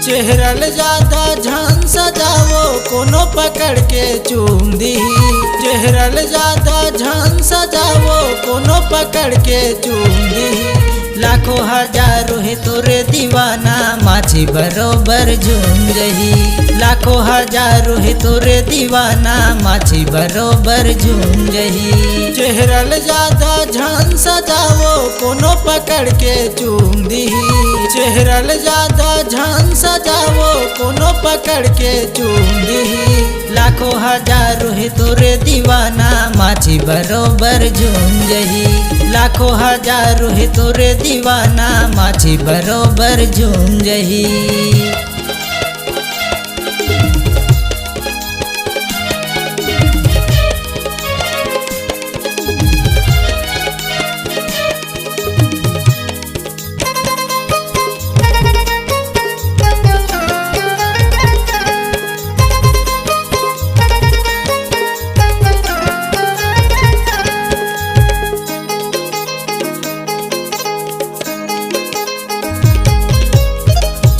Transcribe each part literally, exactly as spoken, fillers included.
चेहरा ल जादा झन सजावो, कोनो पकड़ के चूम दिही। चेहरा ल जादा झन सजावो, कोनो पकड़ के चूम दिही। लाखों हजारों हे तोरे दीवाना, माछी बरोबर झूम जही। लाखों हजारों हे तोरे दीवाना, माछी बरोबर झूम जही। चेहरा ल जादा झन सजावो, कोनो पकड़ के चूम दिही। चेहरा ल जादा झन सजावो, कोनो पकड़ के चूम दिही। लाखों हजारों हे तोरे दीवाना, माछी बरोबर झूम जही। लाखों हजारों हे तोरे दीवाना, माछी बरोबर झूम जही।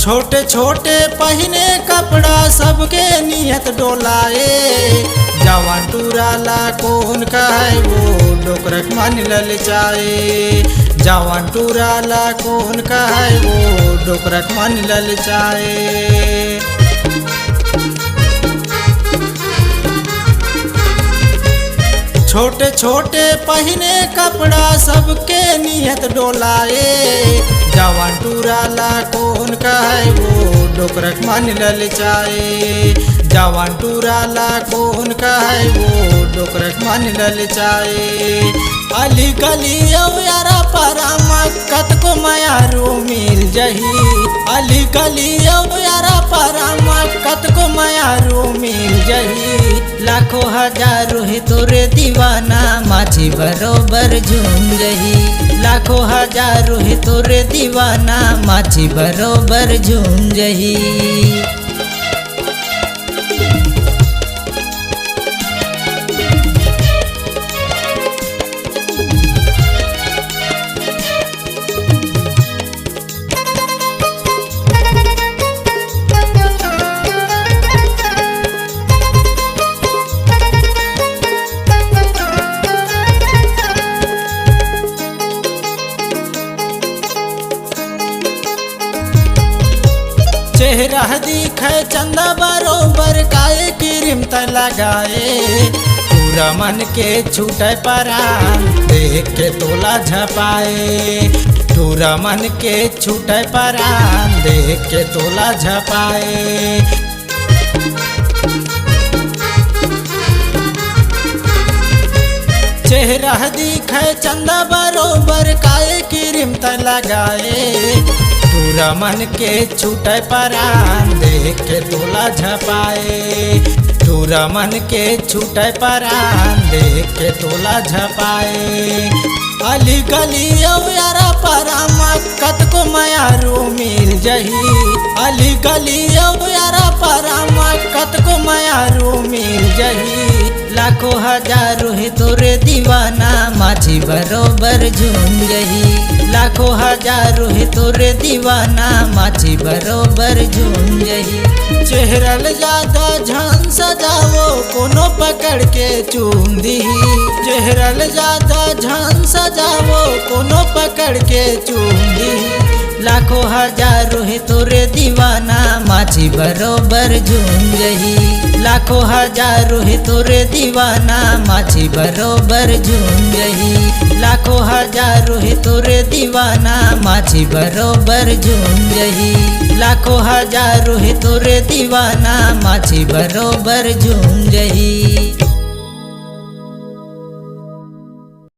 छोटे छोटे पहिने कपड़ा, सबके नियत डोलाए। जवान टूरा ला कोन कहय, वो डोकरक मन ललचाए। जवान टूरा ला कोन कहय, वो डोकरक मन ललचाए। छोटे छोटे पहिने कपड़ा, सबके नियत डोलाए। जवान टूरा ला कोन कहय, वो डोकरक मन ललचाए। जवान टूरा ला कोन कहय, वो डोकरक मन ललचाए। अली गली अउ यारा पारा म कतको मयारू मिल जही। अली गली अउ यारा पारा म कतको मयारू मिल जही। लाखों हजारों हे तोरे दीवाना, माछी बरोबर झूम जही। लाखों हजारों हे तोरे दीवाना, माछी बरोबर झूम जही। चेहरा दिखय चंदा बरोबर, काय क्रीम त लगाए। टूरा मन के छूटय परान, देख के तोला झपाए। टूरा मन के छूटय परान, देख के तोला झपाए। चेहरा दिखय चंदा बरोबर, काय क्रीम त लगाए। टूरा मन के छूटय परान, देख के तोला झपाए। टूरा मन के छूटय परान, देख के तोला झपाए। अली गली अउ यारा पारा म कतको मयारू मिल जही। अली गली अउ यारा पारा म कतको मयारू मिल जही। लाखों हजारों हे तोरे दीवाना, माछी बरोबर झूम जही। लाखों हजारों हे तोरे दीवाना, माछी बरोबर झूम जही। चेहरा ल जादा झन सजावो, कोनो पकड़ के चूम दिही। चेहरा ल जादा झन सजावो, कोनो पकड़ के चूम दिही। लाखों हजारों हे तोरे दीवाना, माछी बरोबर झूम जही। लाखों हजारों हे तोरे दीवाना, माछी बरोबर झूम जही। लाखों हजारों हे तोरे दीवाना, माछी बरोबर झूम जही। लाखों हजारों हे तोरे दीवाना, माछी बरोबर झूम जही।